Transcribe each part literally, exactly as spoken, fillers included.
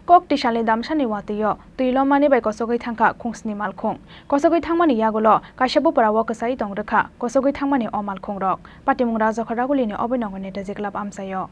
Kok Tisalni Damsani watwi-o twi lomani bai kochogwi thangkha khungsni malkhung. Kochogwi thangmani yagulo kaisa bupra o kwchai tong rwkha kochogwi thangmani o malkhungrok. Patimung Rajakhor Agulini Abhinandan Netaji Club amchaio.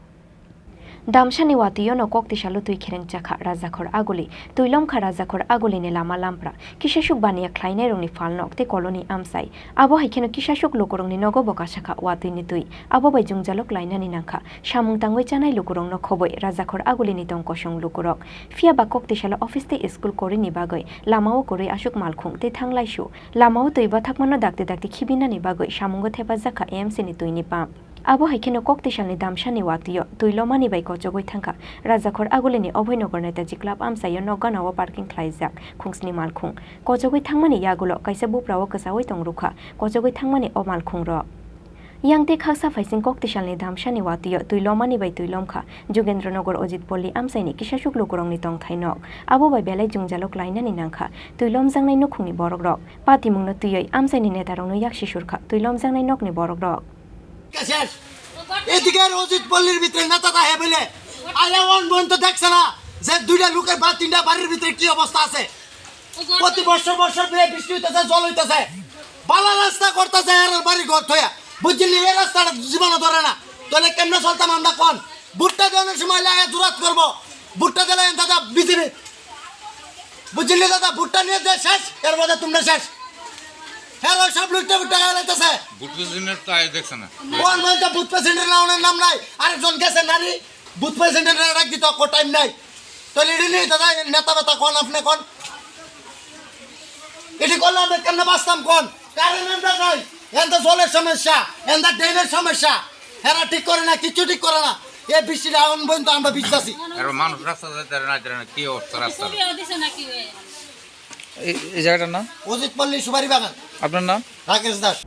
Damsani watwi-o no Kok Tisalo twi khereng chakha Rajakhor Aguli, twi lomkha Rajakhor Agulini lama lampra. Kisasuk baniya khlainairokni phalnok tei koloni amchai. Abo hai kheno kisasuk lukurokni nogo bo kasakha watwini twi. Abo bai jwngjalo klainani nangkha. Samung tangwi chanai lukurokno khobwi Rajakhor Agulini tong kosong lukurok. Phiya ba Kok Tisalo office tei school korini bagwi lamao kwrwi aswk malkhung tei thanglaisu. Lamao twi bathakmano dakti dakti khibinani bagwi samungo thepajakha A M C ni twini pump. Abo hai kheno Kok Tisalni Damsani watwi-o twi lomani bai kochogwi thangkha Rajakhor Agulini Abhinandan Netaji Club amchaio nok gana-o parking khlaijak khungsni malkhung. Kochogwi thangmani yagulo kaisa bupra o kwchaui tong rwkha kochogwi thangmani o malkhungrok. Yang tei khaksa phaising Kok Tisalni Damsani watwi-o twi lomani bai twi lomkha Jugendra Nagar Ojit Polli amchaini kisasuk lukurokni tongthai nok. Abo bai belai jwngjalo klainani nangkha twi lomjaknai nukhungni borokrok. Patimungno twiwi amchaini netarokno yaksi surkha twi lomjaknai nokni borokrok. শেষ। এদিকে অজিত পল্লীর ভিতরে নেতা থাকে বলে আয়া অন বন্ধ দেখছে না যে দুইটা লোকের বা তিনটা বাড়ির ভিতরে কি অবস্থা আছে। প্রতি বছর বছর ধরে বৃষ্টি হইতেছে, জল হইতেছে, বালা রাস্তা করতেছে, এর বাড়ি ঘর থয়া। বুঝলি, এই রাস্তাটা জীবনে ধরে না। তাহলে কেমনে চলতাম আমরা কোন? ভুট্টা দেওয়ানোর সময় আয়া জুরাত করবো। ভুট্টা দিলে দাদা বিজেপি। বুঝলি দাদা, ভুট্টা নিয়ে যে শেষ, এর মধ্যে তোমরা শেষ। হ্যাঁ, ওই সব লুটে ভুট্টা খাওয়া লাগতেছে। বুথ প্রেসিডেন্ট তো আয় দেখছে না। কোন বলতে বুথ প্রেসিডেন্ট না, ওনার নাম নাই। আরেকজন গেছে নারী, বুথ প্রেসিডেন্ট ডাক দিত, কো টাইম নাই। তাহলে এটি নিয়ে দাদা, নেতা বেতা কোন, আপনি কোন? এটি করলে আমরা কেমনে বাঁচতাম কোন? কারেন্ট আমরা নাই, এনতা জলের সমস্যা, এনতা ড্রেনের সমস্যা, এরা ঠিক করে না, কিচ্ছু ঠিক করে না। এ বৃষ্টির আগুন পর্যন্ত আমরা ভিজতেছি। এরা মানুষ রাস্তা যাইতে পারে না, যাইতে পারে না, কি অবস্থা রাস্তার? এই, এই জায়গাটার নাম? অজিত পল্লী সুপারি বাগান। আপনার নাম? রাকেশ Das.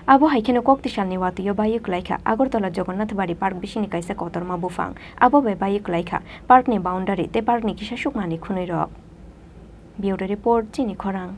Abo hai kheno Kok Tisalni watwi-o baywi kwlaikha Agartala Jagannath Bari Park bisingni kaisa kotorma buphang. Abo bai baywi kwlaikha parkni boundary tei parkni kisasuk manwi khwnwirok. Bureau Report, Chini Khorang.